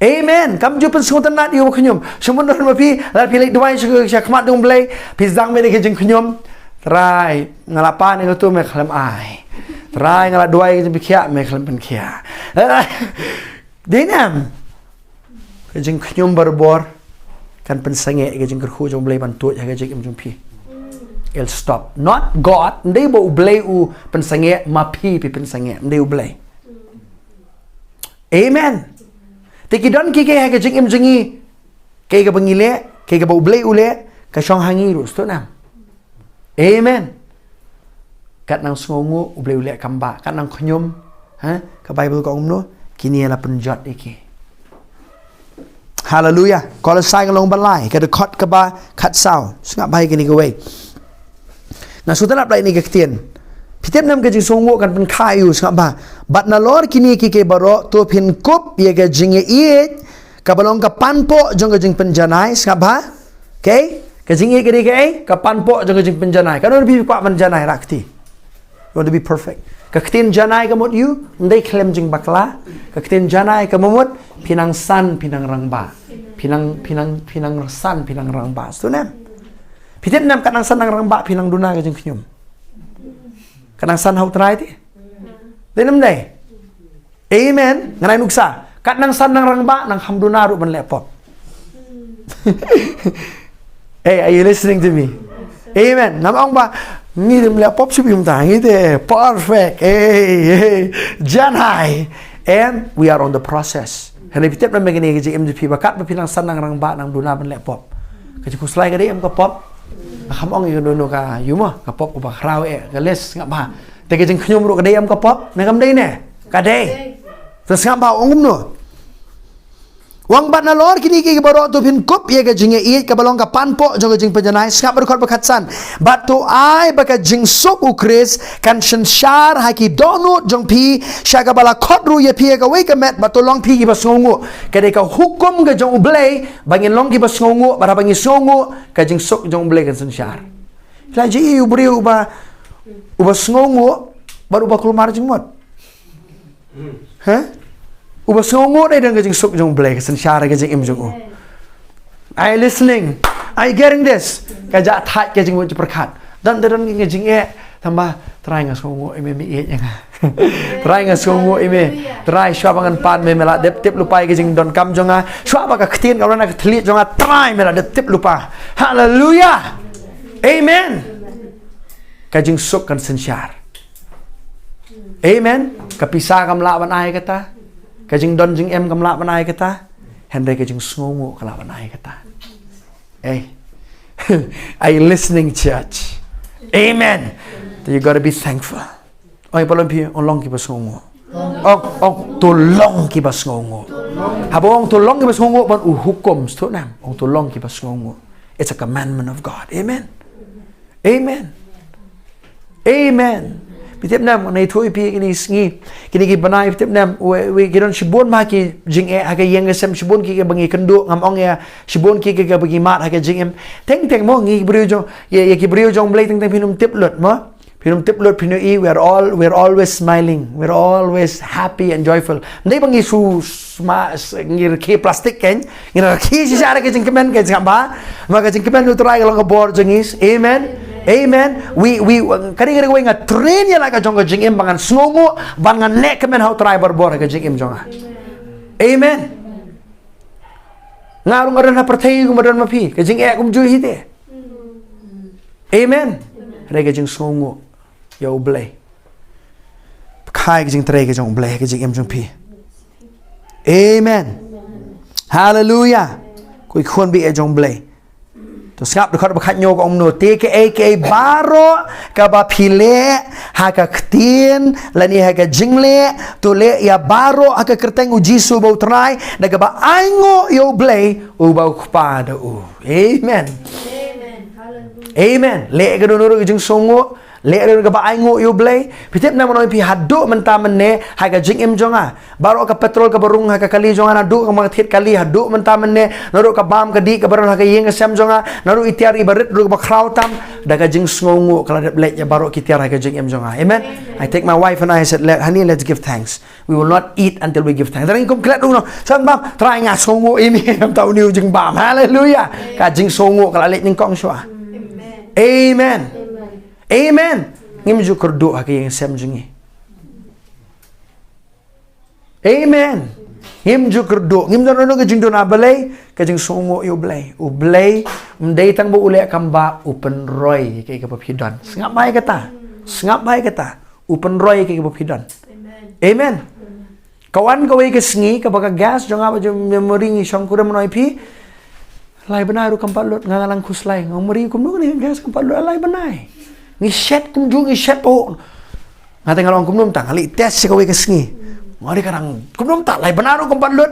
Amen. Kam ju pynsngewtynnat ïa uba khñium. Sngewbha don ma phi, lada phi leit duwai sha, sha khmat jong U Blei, phi sdang beit da ka jingkhñium. Trai, nga la pan ïa katu, me khlem ai. Trai, nga la duwai ïa ka jingpynkhiah, me khlem pynkhiah. Dei ne em? Ka jingkhñium barabor kan pynsangeh ïa ka jingkyrkhu jong U Blei ban tuid ha ka jingim jong phi. It'll stop. Not God, ym dei ba U Blei u pynsangeh, ma phi phi pynsangeh, ym dei U Blei. Amen. Te ki don kiei kiei ha ka jingim jong ngi, kaei kaba ngi leh, kaei kaba U Blei u leh, ka shong ha ngi ruh, sngewthuh ne em? Amen. Kat nang sngewnguh, U Blei u leh kam bah, kat nang khñium, ha, ka Baibl ka ong kumno, kine la pynjot ïa ki. Haleluya. Kolosai ka lynnong ba lai, ka dkhot kaba khatsaw. Sngap bha ïa kine kiwei. Nga sngewtynnat ba ïa kine ki ktien. Phi tip ne em, ka jingsngewnguh kan pynkha ïa u, sngap bha. Bad nalor kine kiei kiei baroh, to phin kup ïa ka jingïeit kaba long ka panpoh jong ka jingpynjanai, sngap bha. Okay? Ka jingïeit ka dei kaei? Ka panpoh jong ka jingpynjanai. Katno phi kwah ban janai, rah kti. You want to be perfect. Ka ktien janai ka mut ïa u, ym dei khlem jingbakla. Ka ktien janai ka mut phi nang san, phi nang rangbah. Phi nang, phi nang, phi nang san, phi nang rangbah. Sngewthuh ne em? Phi tip ne em, kat nang san nang rangbah, phi nang duna ka jingkhñium. Kat nang san ha U Trai te. Dei ne ym dei? Amen. Ngan ai nuksa. Kat nang san nang rangbah, nang kham duna ruh ban leh pop. Hey, are you listening to me? Amen. Ngam ong ba ngi ym leh pop shuh, ym tang ngi te perfect. Hey, hey. Jan hai. And we are on the process. Hynrei phi tip namar kane ka jingim jong phi ba kat ba phi nang san nang rangbah nang duna ban leh pop. Ka jingkhuslai ka dei em ka pop? Nga kham ong ïa kano kano ka ïa ma ka pop kaba khraw eh ka list, sngap bha. Te ka jingkhñium ruh ka dei em ka pop? Ne kam dei ne? Ka dei. Te sngap bha, ong kumno? Wan bad nalor kine kiei kiei baroh to phin kup ïa ka jingïaieit kaba long ka panpoh jong ka jingpynjanai. Sngap, dkhot ba khatsan. Bad to ai ba ka jingsuk U Khrist kan synshar ha ki dohnud jong phi, sha kaba la khot ruh ïa phi ha kawei ka met, bad to long phi kiba sngewnguh. Ka dei ka hukum ka jong U Blei ba ngin long kiba sngewnguh, bad haba ngi sngewnguh ka jingsuk jong U Blei kan synshar. La ji u briew uba, uba sngewnguh bad uba kulmar jingmut. Ha? Uba sngewnguh dei don ka jingsuk jong U Blei ka synshar ka jingim jong u. Are you listening? Are you getting this? Ka jah thait ka jingmut jingpyrkhat. Don te don ka jingeh, tang ba Trai nga sngewnguh ïa me, me ïeit ïa nga. Trai nga sngewnguh ïa me. Trai shuwa ba ngan pan me, me la dep tip lypa ïa ka jingdonkam jong nga. Shuwa ba ka ktien ka la na ka thylliej jong nga, Trai me la dep tip lypa. Haleluya. Amen. Ka jingsuk kan synshar. Amen. Ka pisa kam lah ban ai kata. Ka jingdon jingem kam lah ban ai kata. Hynrei ka jingsngewnguh ka lah ban ai kata. Hey. Are you listening, church? Amen. So you gotta be thankful. Oi, balon phi, ong long kiba sngewnguh. Ong, ong, to long kiba sngewnguh. Haba ong to long kiba sngewnguh, ban u hukum, sngewthuh nam, ong to long kiba sngewnguh. It's a commandment of God. Amen. Amen. Amen. Phi tip nam, ngan ïathuh ïa phi kine ki sngi, kine ki bnai, phi tip nam, wei, wei, ki don shibun ma ki jingeh ha ka ïing ka sem, shibun ki kiba ngi kynduh, ngam ong ïa, shibun ki kiba ngi mad ha ka jingim. Teng teng mo, ngi ki briew jong, ïa, ïa ki briew jong Blei teng teng phin ym tip lut mo. Phin ym tip lut, phin ïohi, we're all, we're always smiling, we're always happy and joyful. Ym dei ba ngi shu sma, s-, ngi rkhie plastik kein, ngi rkhie shisha da ka jingkmen kein, sngap bha. Ma ka jingkmen U Trai ka long ka bor jong ngi. Amen. Amen. Wi, wi, ka dei, ka dei kawei nga train ïa la ka jong ka jingim ba ngan sngewnguh, ba ngan leh kmen ha U Trai barabor ha ka jingim jong nga. Amen. Nga ruh nga don ha pyrthei kumba don ma phi, ka jingeh kumjuh hi te. Amen. Hynrei ka jingsngewnguh ïa U Blei. Pyrkhat ka jingtrei ka jong U Blei, ka jingim jong phi. Amen. Haleluya. Ko ki khun baieit jong U Blei. To sngap dkhot ba khatnïew ka ong kumno, te kaei kaei baroh kaba phi leh ha ka ktien lane ha ka jingleh, to leh ïa baroh ha ka kyrteng U Jisu uba U Trai, da kaba ainguh ïa U Blei uba U Kpa da u. Amen. Amen. Haleluya. Amen. Leh ka don ruh ka jingsngewnguh, leh ka don kaba ainguh ïa U Blei. Phi tip nam, ngan ong ïa phi, haduh mynta mynne ha ka jingim jong nga, baroh ka petrol kaba rung ha ka kali jong nga, naduh ka ma ka thied kali haduh mynta mynne, naduh ka bam ka dih kaba don ha ka ïing ka sem jong nga, naduh i tiar iba rit ruh kaba khraw tam, da ka jingsngewnguh ka la dep leit ïa baroh ki tiar ha ka jingim jong nga. Amen. I take my wife and I said, "Let, honey, let's give thanks. We will not eat until we give thanks." Trai kum klet ruh no. San bam, Trai nga sngewnguh ïa me, ym tau new jingbam. Haleluya. Ka jingsngewnguh ka la leit nyngkong shuwa. Amen. Amen. Ngim ju kyrduh ha ka ïing sem jong ngi. Amen. Ngim ju kyrduh, ngim don ruh ka jingduna balei, ka jingsngewnguh ïa U Blei. U Blei ym dei tang ba u leh kam ba, u pynroi ïa kaei kaba phi don. Sngap bha ïa kata. Sngap bha ïa kata. U pynroi ïa kaei kaba phi don. Amen. Amen. Ka wan kawei ka sngi kaba ka gas jong nga, ba jong memory ngi shong kurim, ngan ong ïa phi. Lai bnai ruh kam pat lut, nga nga lang khuslai. Nga ong, Mari, kumno kane ka gas kam pat lut lai bnai? Ngi shet kumjuh, ngi shet pahuh. Nga te nga la ong kumno mynta, nga leit test sa kawei ka sngi. Nga ong, ka dang kumno mynta, lai bnai ruh kam pat lut.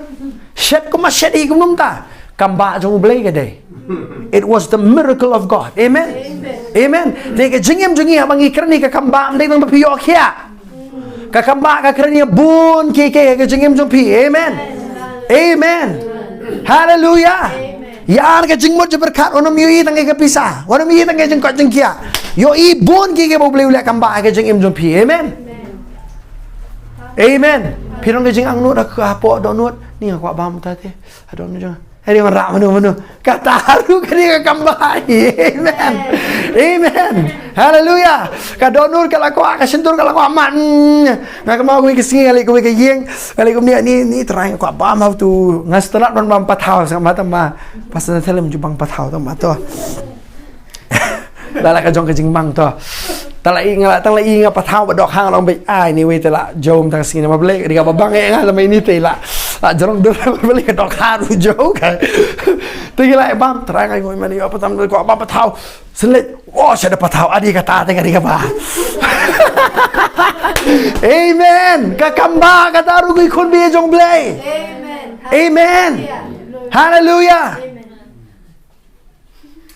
Shet kumba shet hi kumno mynta. Kam ba jong U Blei ka dei. It was the miracle of God. Amen. Amen. Te ka jingim jong ngi haba ngi kren ïa ka kam ba, ym dei tang ba phi ïoh khiah. Ka kam ba ka kren ïa bun kiei kiei ha ka jingim jong phi. Amen. Amen. Haleluya. Ïa ar ka jingmut jingpyrkhat, wat nym ïohi tang ïa ka pisa, wat nym ïohi tang ïa ka jingkoit jingkhiah. Ïohi bun kiei kiei ba U Blei u leh kam ba ha ka jingim jong phi. Amen. Amen. Phi don ka jingangnud ha ka, hapoh dohnud. Ni nga kwah bam ta te. Ka dohnud jong nga. Hynrei nga rah mano mano. Kata ruh ka dei ka kam ba. Amen. Amen. Haleluya. Ka dohnud ka la kwah, ka shyntur ka la kwah man. Nga kynmaw kawei ka sngi nga leit kawei ka ïing. Nga leit kumne, ni, ni trai nga kwah bam ha utu. Nga stad ban bam pathaw, sngap ma, tang ba. Pastor Nathan lem ju bam pathaw, tang ba to. La, la ka jong ka jingbang to. Tang la i nga, tang la i nga pathaw ba dohkha nga long beit. Ai, ni wei te la jom tang sngi namar Blei ka dei kaba bang ïa nga, namar ini te la. La jrong dur namar Blei ka dohkha ruh jong ka. Te ki la bam, trai nga ngoi mane ïa pathaw, ko bam pathaw. Sngewleit, oh, shada pathaw, adi kata te ka dei kaba. Amen. Ka kam ba kata ruh ki khun baieit jong Blei. Amen. Amen. Hallelujah. Amen.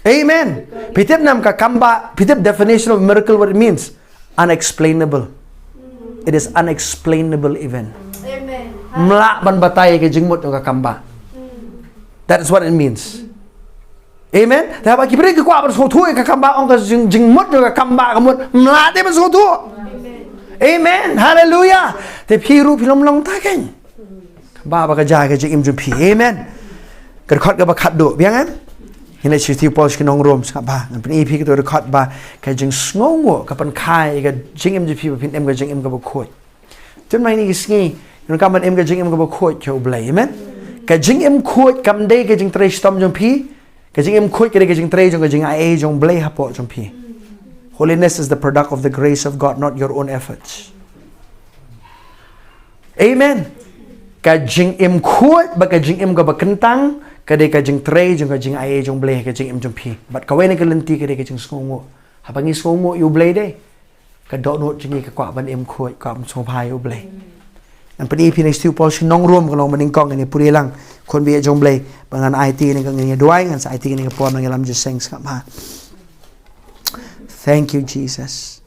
Amen. Phi tip nam ka kam ba, phi tip definition of miracle, what it means? Unexplainable. It is unexplainable event. Amen. Ym lah ban batai ka jingmut jong ka kam ba. That is what it means. Amen. Te haba ki briew ki kwah ban sngewthuh ïa ka kam ba, ong ka jing, jingmut jong ka kam ba ka mut. Ym lah te ban sngewthuh. Amen. Hallelujah. Te phi ruh phi long long ta kein. Ba, ba ka jia ka jingim jong phi. Amen. Ka dkhot kaba khatduh, biang em? Ngin ïa shu tip Paul sha ki nong Rom, sngap bha. Ngan pyni phi kato ka dkhot ba ka jingsngewnguh ka pynkha ïa ka jingim jong phi ba phin im ka jingim kaba khuid. Tun mynta kine ki sngi, ngin ym kwah ban im ka jingim kaba khuid ïa U Blei. Amen. Ka jingim khuid kam dei ka jingtrei shitom jong phi. Ka jingim khuid ka dei ka jingtrei jong ka jingaiei jong U Blei hapoh jong phi. Holiness is the product of the grace of God, not your own efforts. Amen. Ka jingim khuid bad ka jingim kaba kyntang ka dei ka jingtrei jong ka jingaiei jong U Blei ha ka jingim jong phi. Bad kawei na ka lynti ka dei ka jingsngewnguh. Haba ngi sngewnguh ïa U Blei de, ka dohnud jong ngi ka kwah ban im khuid, kwah ban sngewbha ïa U Blei. Ngan pyni phi na ka shithi u Paul sha ki nong Rom, ka lynnong ba nyngkong, ngan ïa pule lang. Khun baieit jong U Blei, ba ngan aiti ïa kane ka, ngan ïa duwai, ngan sa aiti ïa kane ka por, ngan ïalam jingïaseng, sngap bha. Thank you, Jesus.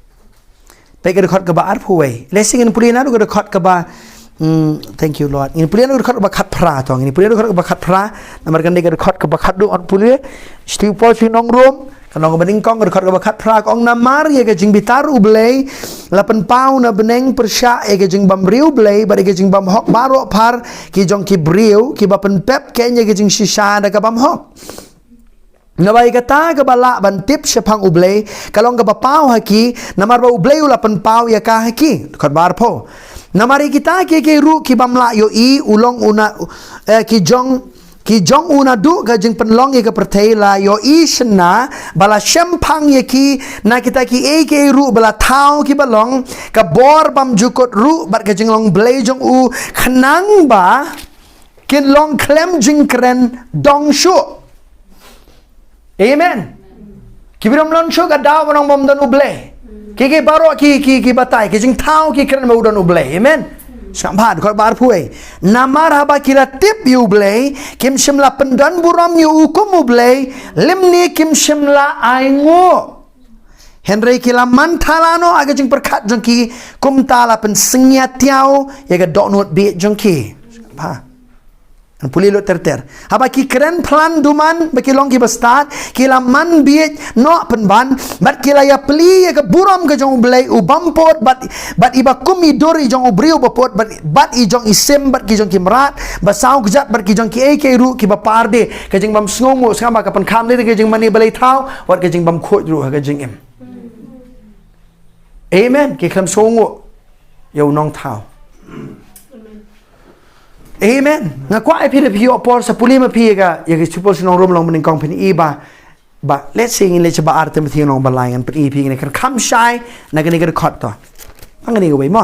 Peit ka dkhot kaba arphew wei. Lehse ngin pule naduh ka dkhot kaba, hmm, thank you, Lord. Ngin pule naduh ka dkhot kaba khatphra to. Ngin pule naduh ka dkhot kaba khatphra. Namar kane ka dkhot kaba khatduh ngan pule. Shithi u Paul sha ki nong Rom, ka lynnong ba nyngkong, ka dkhot kaba khatphra, ka ong, namar ïa ka jingbitar U Blei la pynpaw na bneng pyrshah ïa ka jingbymriewblei bad ïa ka jingbymhok baroh phar ki jong ki briew, kiba pynpep kein ïa ka jingshisha da ka bymhok. Naba ïa kata kaba lah ban tip shaphang U Blei ka long kaba paw ha ki, namar ba U Blei u la pynpaw ïa ka ha ki. Dkhot ba arphew. Namar ïa kita kiei kiei ruh ki bym lah ïohi u long u na, eh, ki jong, ki jong u naduh ka jingpynlong ïa ka pyrthei la ïohi shynna, ba la shemphang ïa ki na kita kiei kiei ruh ba la thaw kiba long, ka bor bymjukut ruh bad ka jinglong Blei jong u, khnang ba kin long khlem jingkren dong shuh. Amen. Ki briew ym long shuh ka daw ban ong ba ym don U Blei. Ki, ki baroh ki, ki, ki batai, ki jingthaw ki kren ba u don U Blei. Amen. Sngap bha, dkhot ba arphew wei. Namar haba ki la tip ïa U Blei, kim shym la pyndon burom ïa u kum U Blei, lymne kim shym la ainguh. Hynrei ki la man thala noh ha ka jingpyrkhat jong ki, kumta la pynsngiat ïa u, ïa ka dohnud bieit jong ki. Sngap bha. Ngan pule lut ter ter. Haba ki kren phlan duman, ba ki long kiba stad, ki la man bieit noh pynban, bad ki la ïaplie ïa ka burom ka jong U Blei u bym pud, bad, bad i ba kum i dur i jong u briew ba pud, bad, bad i jong i sim, bad ki jong ki mrad, ba saw kjat, bad ki jong kiei kiei ruh kiba par de, ka jingbymsngewnguh, sngap bha, ka pynkham de, ka jingmane balei thaw, wat ka jingbymkhuid ruh ha ka jingim. Amen. Ki khlem sngewnguh ïa u nongthaw. Amen. Nga kwah ïa phi da phi ïoh por sa pule ma phi ïa ka, ïa ka shithi u Paul sha ki nong Rom lynnong ba nyngkong, phin i ba, ba, let's say ngin leit sha ba ar Timothi lynnong ba lai, ngan pyni ïa phi, ngin kren kham shai na kane ka dkhot to. Ngan ïa kawei mo.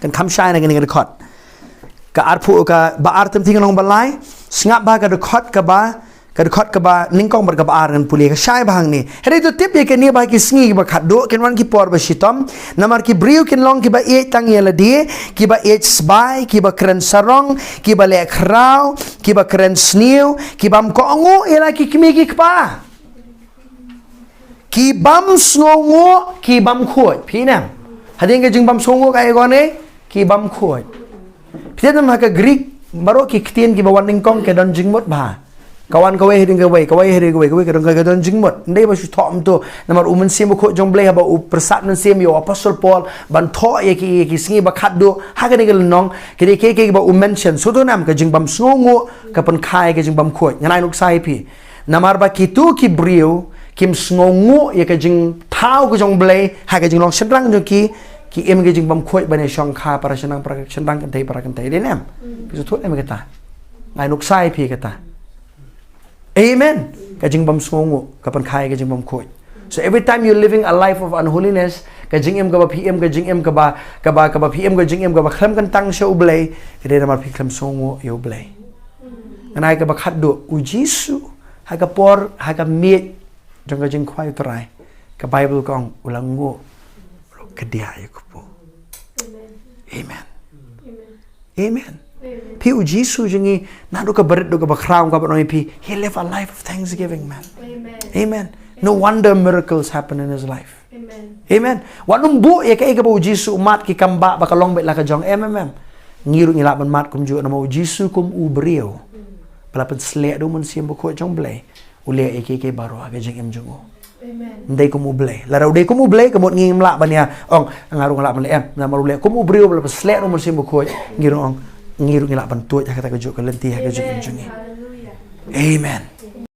Kren kham shai na kane ka dkhot. Ka arphew, ka ba ar Timothi lynnong ba lai, sngap bha ka dkhot kaba Ka dkhot kaba nyngkong bad kaba ar ngan pule, ka shai ba hangne. Hynrei to tip ïa kane ba ha ki sngi kiba khatduh kin wan ki por ba shitom. Namar ki briew kin long kiba ïeit tang ïa lade, kiba ïeit sbai, kiba kren sarong, kiba leh khraw, kiba kren sniew, ki bym kohnguh ïa la ki kmie ki kpa. Ki bym sngewnguh, ki bym khuid. Phi ïa ong. Hadien ka jingbym sngewnguh ka ïa kane, ki bym khuid. Phi tip ha ka Greek, baroh ki ktien kiba wan nyngkong ki don jingmut bha. Ka wan kawei hadien kawei, kawei hadien kawei, kawei ka don ka don jingmut. Ym dei ba shu thoh kumto. Namar u Mynsiem Bakhuid jong U Blei haba u pyrsad mynsiem ïa u Apostol Paul ban thoh ïa ki, ïa ki sngi ba khatduh ha kane ka lynnong, ki dei kiei kiei ba u mention. Sngewthuh ne em? Ka jingbymsngewnguh ka pynkha ïa ka jingbymkhuid. Ngan ai nuksa ïa phi. Namar ba kito ki briew kim sngewnguh ïa ka jingthaw ka jong U Blei ha ka jinglong shynrang jong ki, ki im ka jingbymkhuid ban ïashongkha para shynrang, para shynrang, kynthei para kynthei. Dei ne em? Phi sngewthuh ne em ïa kata? Ngan ai nuksa ïa phi ïa kata. Amen. Ka jingbymsngewnguh ka pynkha ïa ka jingbymkhuid. So every time you're living a life of unholiness, ka jingim kaba phi im, ka jingim kaba, kaba, kaba phi im, ka jingim kaba khlem kyntang sha U Blei, ka dei namar phi khlem sngewnguh ïa U Blei. Ngan ai kaba khatduh, u Jisu ha ka por, ha ka miej jong ka jingkhwai U Trai, ka Bible ka ong u la nguh, u la kdiah ïa u kpu. Amen. Amen. Phi, u Jisu jong ngi, naduh kaba rit haduh kaba khraw, kaba ong ïa phi, he lived a life of thanksgiving, man. Amen. No wonder miracles happen in his life. Amen. Wat nym buh ïa kaei kaba u Jisu u mad, ki kam ba, ba ka long beit la ka jong, em, em, em. Ngi ruh ngi lah ban mad kumjuh, namar u Jisu kum u briew ba la pynshlur da u Mynsiem Bakhuid jong U Blei, u leh ïa kiei kiei baroh ha ka jingim jong u. Amen. Ym dei kum U Blei. Lada u dei kum U Blei, ka mut ngim lah ban ïa ong, nga ruh nga lah ban leh, em. Namar u leh kum u briew ba la pynshlur da u Mynsiem Bakhuid, ngi ruh ong, ngi ruh ngi lah ban tuid ha kata kajuh ka lynti ha ka jingim jong ngi. Amen. Hallelujah. Amen.